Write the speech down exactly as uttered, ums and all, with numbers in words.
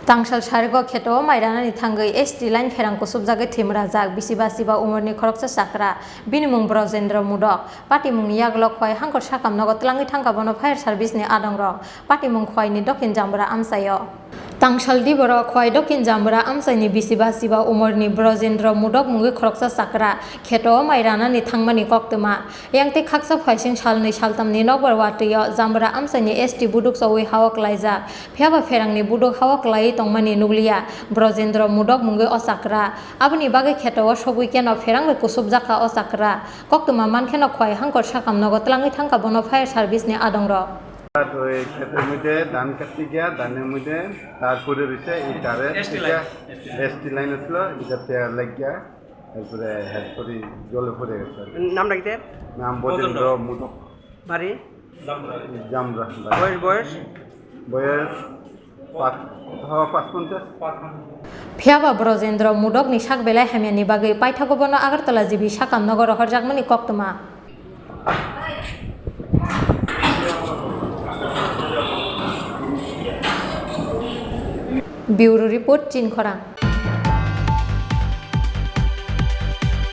Tangsal Sarigo kheto mai ranani thangwi S T line pherang kusubjagwi thwimrajak bisi ba chiba umorni khoroksa chakra, bini mung Brojendra Mudok. Patimungni yagulo khwai hangkor sakam nogo twlangwi thangkha bono fire service ni adongrok. Patimung khwaini Dokin Jambura amchaio. Tangsal diboro khwai Dokin Jambura amchaini bisi ba chiba umorni Brojendra Mudok mungwi khoroksa chakra kheto mai ranani thangmani koktwma. Yang tei khaksa phaising salnwi saltamni nokbar watwio Jambura amchaini S T buduk chowi hao klaijak. Phiyaba pherangni buduk hao klaiwi tongmani nukliya Brojendra Mudok mungwi o chakra. Aboni bagwi kheto o sogwi keno pherang bai kusubjakha o chakra. Koktwma mankheno khwai hangkor sakam nogo twlangwi thangkha bono fire service ni adongrok. তো এই ক্ষেতের মধ্যে ধান কাটতে গিয়া ধানের মধ্যে তারপরে রয়েছে এই তারে এসটি থেকে লাইন। এসটি লাইন আসলো, এটা পেয়ার লাগিয়া, এরপরে হেড করে জলে পড়ে গেছে আর কি। নামটা কিতা? নাম বজেন্দ্র মুদক। বাড়ি? জামরা। বয়স, বয়স? বয়স পাঁচ, হ্যাঁ, পাঁচ পঞ্চাশ। Phiyaba Brojendra Mudokni sak belai hamyani bagwi paithago bono Agartala G B sakam nogo rohorjakmani koktwma. Bureau Report, Chinkhorang.